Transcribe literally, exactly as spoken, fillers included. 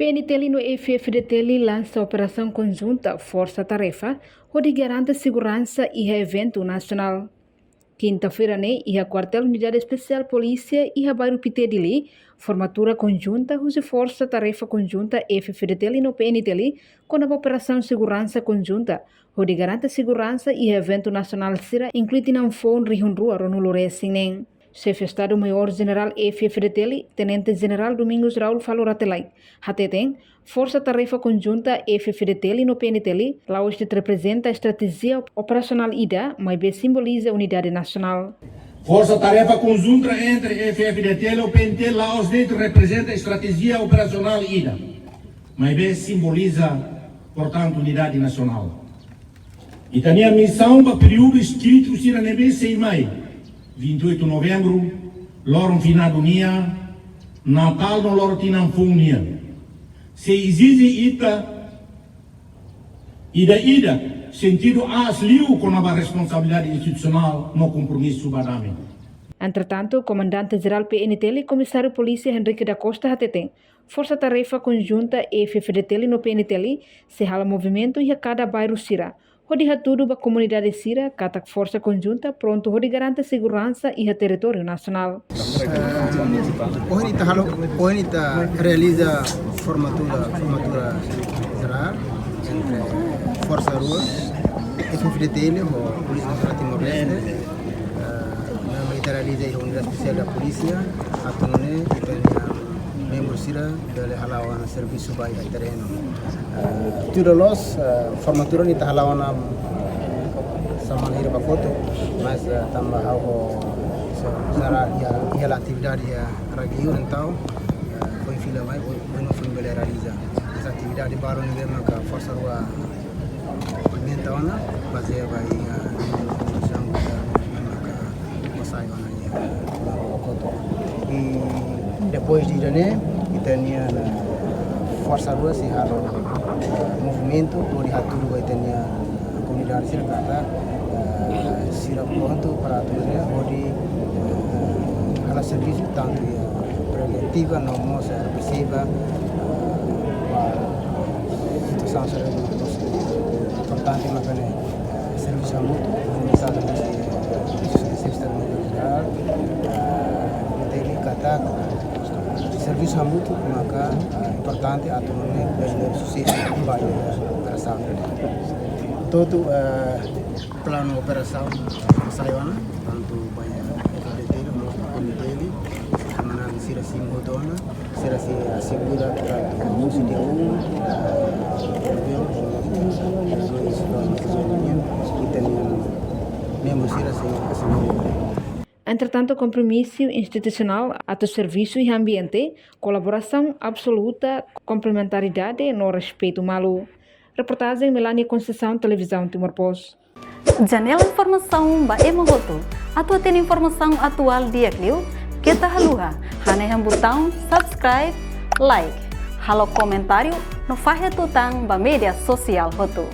N T L no F F D T L lansa operasaun konjunta Forsa Tarefa hodi garante seguransa iha eventu nasionál. Kinta-feira ne'e, iha Kuartél Unidade Espesiál Polísia iha Bairru Pité Dili, formatura konjunta husi Forsa Tarefa Konjunta F F D T L no P N T L, kona-ba operasaun seguransa konjunta hodi garante seguransa iha eventu nasionál sira, inklui tinan foun rihun rua ruanulu resin neen. Xefe Estadu Maiór Jenerál F F D T L, Tenente Jenerál Domingos Raul Falur Rate Laek, hateten, Forsa Tarefa Konjunta F F D T L no P N T L la'ós de'it reprezenta estratéjia operasionál ida, maibé simboliza unidade nasionál. Forsa Tarefa Konjunta entre F F D T L no P N T L la'ós de'it reprezenta estratéjia operasionál ida, maibé simboliza, portantu, unidade nasionál. Ita-nia misaun ba períodu estritu sira ne'ebé sei mai, vinte e oito Novembru, loron finadu nian, Natál no loron tinan foun nian, sei ezije ita ida-idak sentidu aas liu kona-ba responsabilidade institusionál no kompromisu ba dame. Entretantu, Komandante Jerál P N T L, Komisáriu Polísia Henrique da Costa hateten, Forsa Tarefa Konjunta F F D T L no P N T L sei hala'o movimentu iha kada bairru sira, hodi hatudu ba komunidade sira katak Forsa Konjunta prontu hodi garante seguransa iha territóriu nasionál. Eh, ohin ita halo, ohin ita realiza formatura, formatura jerál entre Forsa rua, F F D T L ho Polísia Nasionál Timor-Leste. Eh, ne'e mak ita realiza iha Unidade Espesiál da Polísia, atu nune'e ita-nia membru sira bele hala'o ona servisu ba iha terrenu. Eh, tuir loloos, eh, formatura ne'e ita hala'o ona, eh, semana hira ba kotuk, mas, eh, tanba ha'u ho, so, sara iha, iha hela atividade iha Ragio, entaun, eh, foin fila mai, foin, foin, foin bele realiza. Mas atividade balu ne'ebé maka Forsa rua implementa ona, bazeia ba iha, eh, informasaun ne'ebé maka sai ona iha, eh, kotuk. I depois de ida-ne'e, ita-nia, eh, Forsa rua sei halo, eh, movimentu hodi hatudu ba ita-nia komunidade sira katak, eh, sira prontu para atu nune'e hodi, eh, hala'o servisu tantu iha preventiva no mós, eh, represiva, eh, ba situasaun sira ne'ebé importante maka ne'e, eh, servisu hamutuk, organizasaun ne'e, eh, servisu hamutuk, eh, ita haree katak servisu hamutuk maka, eh, importante atu nune'e bele susesu ba iha operasaun. Hotu, eh, planu operasaun sai ona, tantu ba iha F F D T L, no P N T L, ita manán sira simu hotu ona, sira sei asegura tantu husi dia um, eh, novembru, ita-nia membru sira sei asegura. Entretantu, kompromisu institusionál atu servisu iha ambiente kolaborasaun absoluta, komplementaridade no respeitu malu. Reportajen Melania Conceição, Televizaun Timor Post. Janela informasaun ba ema hotu. Atu hatene informasaun atuál di'ak liu, keta haluha hanehan butaun subscribe, like, halo komentáriu no fahe tutan ba média sosiál hotu.